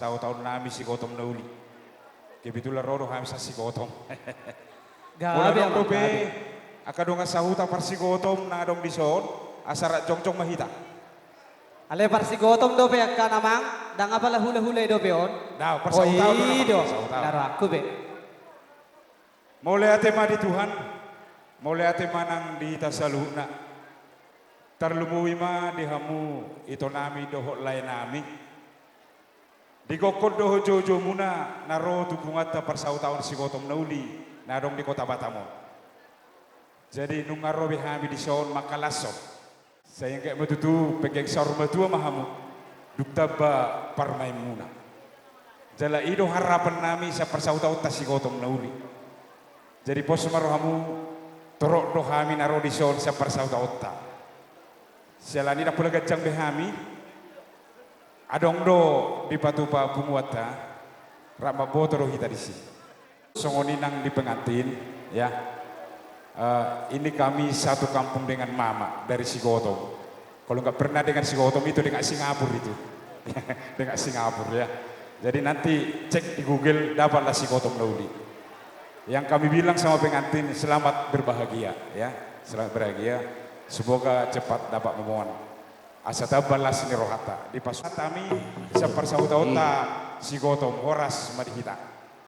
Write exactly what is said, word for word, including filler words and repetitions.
Sahuta on nami Sigotong na uli. Kebetulan ro do hami sa Sigotong. Gabe, molo adong dope angka dongan sahuta parsigotong na adong dison, asa rap jongjong ma hita. Alai parsigotong dope angka na mang, ndang apala hulahula i dope on. Ndang, parsahuta on do. Ndang, parsahuta on. Ndang rangku be. Mauliate ma di Tuhan, mauliate ma nang di hita saluhutna. Tarlumobi ma di hamu ito nami dohot lae nami. Di gokhon dohot joujoumuna na ro tu punguanta parsahuta on Sigotong na uli na adong di Kota Batam on. Jadi nunga ro be hami dison mangkalashon. Sai anggiat ma tutu pengkeng saur matua ma hamu, dung tamba parumaenmuna. Jala i do harapan nami sian parsahuta on ta Sigotong na uli. Jadi pos ma rohamu, torop do hami na ro dison sian parsahuta on ta. Siala ni ndang pola ganjang be hami, adong do dipatupa punguanta, rap mamboto do hita disi. Songon i nang di pengantin, ya. Eh, ini kami satu kampung dengan mama dari Sigotong. Kalau nggak pernah dengar Sigotong itu, dengar Singapura itu. Dengar Singapura, ya. Jadi nanti cek di Google, dapatlah Sigotong na uli. Yang kami bilang sama pengantin, selamat berbahagia, ya. Selamat berbahagia. Semoga cepat dapat memoan. Asa tamba las ni rohanta. Dipasupasu hami sian parsahuta on ta Sigotong, horas ma di hita.